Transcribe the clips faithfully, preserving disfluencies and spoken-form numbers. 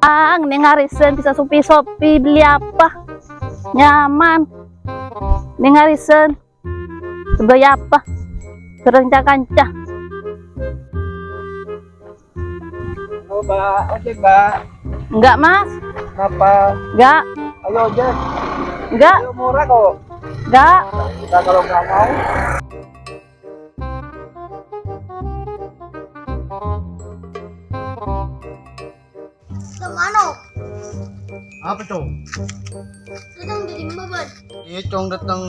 Ang, neng arisan bisa sopi-sopi, beli apa? Nyaman. Neng arisan. Sebaya apa? Sareng ca-kanca. Halo, Mbak. Ojek, Mbak? Enggak, Mas. Kenapa? Enggak. Ayo, ojek. Enggak. Ayo, murah kok. Enggak. Kita kalau nggak mau. Teman, oh. Apa, Cong? Datang dari mana, Bang? Iya, Cong, datang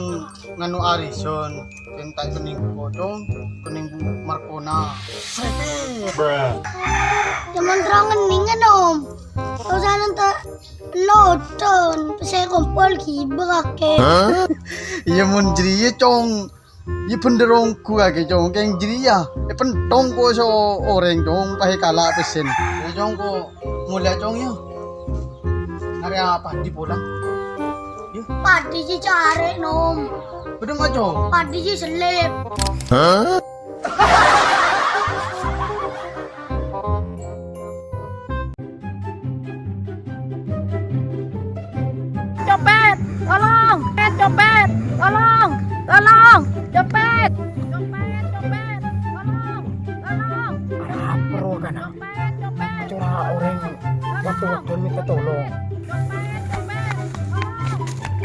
nganu arisan. Pentak kening ko, Cong, kening Bu Markona. Srepet. Cuman terang kening kan, Om. Terus anu tak loton, saya kompol gibah kakek. Iya, mon jeriya, Cong. Iyâ bhender ongghu kakè, Cong, kèng jârèya. Èpènthong ko' so orèng, Cong, pas èkala' pèssèna. Yâ, Cong, ko' molèya, Cong, yâ. Arèya padi pola. Yâ. Padi sè carè', Nom. Bâdâ ma', Cong? Padi sè sellèp. Hah? Copet, tolong! Copet, tolong! Tolong! Copet! Copet, copet! Tolong! Tolong! Arapa rowa kana? Copet, copet! Cora' orèng waktu-waktu minta tolong. Copet, copet!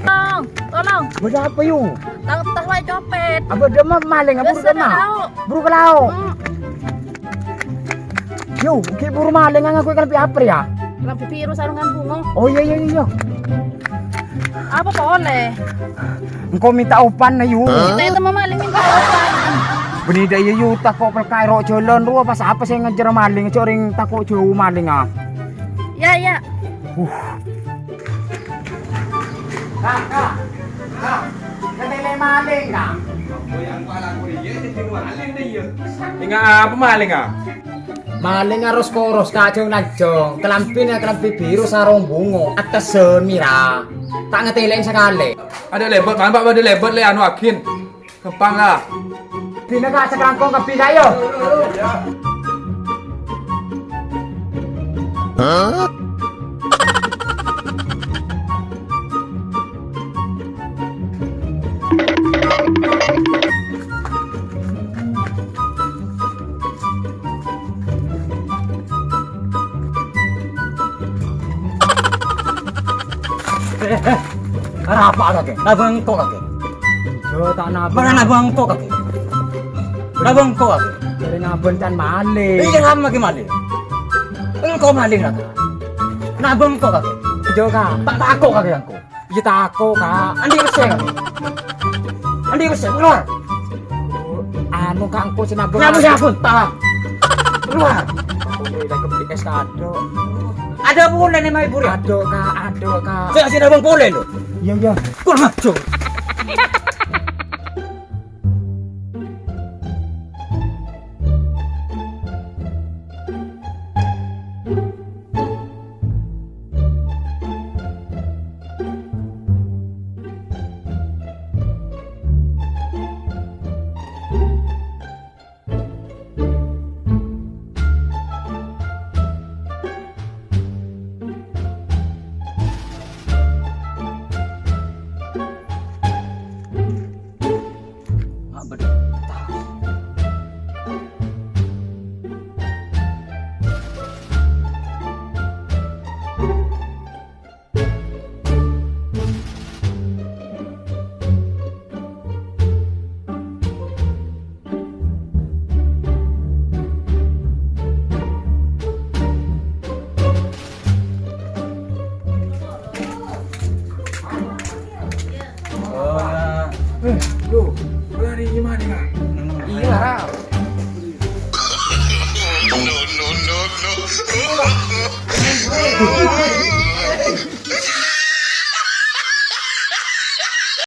Tolong! Tolong! Bâdâ apa, yu? Tang, tang wae copet. Apa dâ' ma' malèng, apa dâ' ma'? Buru ka lao'. Hmm. Yo, ghi' buru malèng ngakoè kalambhi apa rèya? Kalambhi biru sarongan bungo. Oh, iyâ, iyâ, iyâ, iyâ. Apa polè? Engko' minta opan, yu. Kita itu mamalèng minta opan. Bânnè dâ' iyâ, yu, tako' pelka' è ro' jhâlân rowa pas apa sè ngajhâr malèng, jhâ' orèng tako' jhâu malèng, ah. Iyâ, iyâ. Uh. Kak, Kak, Kak, katèlè malèng, Kak. Enga' apa malèng, Kak? Malèng aros-koros, Kak, jhâng-lanjhâng. Kalambhina kalambhi biru sarong bungo. Attessen mèra. Ta' ngatèlè'è sakalè. Adâ' lèbât, Pak, bâdâ lèbât lè anu aghin. Ghâmpang, Kak. Dina, Kak, sakalangkong kabbhi, Kak, yo. Hah? Eh, eh, arapa kakè? Nabâng engko' kakè? Yo, ta' nabâng. Mara nabâng engko' kakè? Nabâng engko' kakè? Jhârèya nabâng can malèng. Iyâ, rama ghi' malèng. Engko' malèng, Kak. Nabâng engko' kakè? Yo, Kak. Ta' tako' kakè engko'? Iyâ tako', Kak. Andi' pèssè, Kak? Andi' pèssè, keluar. Anu, Kak, engko' sè nabâng. Nabâng sè abon, ta'. Keluar. Oke, udah kebeli es kado. Adâ polè nè, Mai Puri? Adâ', Kak, adâ', Kak. Sè, sè nabâng polè, lo. Iyâ, iyâ. Kurang ajar. Eh, lu, lari gimana, Kak? Iya. No, no, no, no.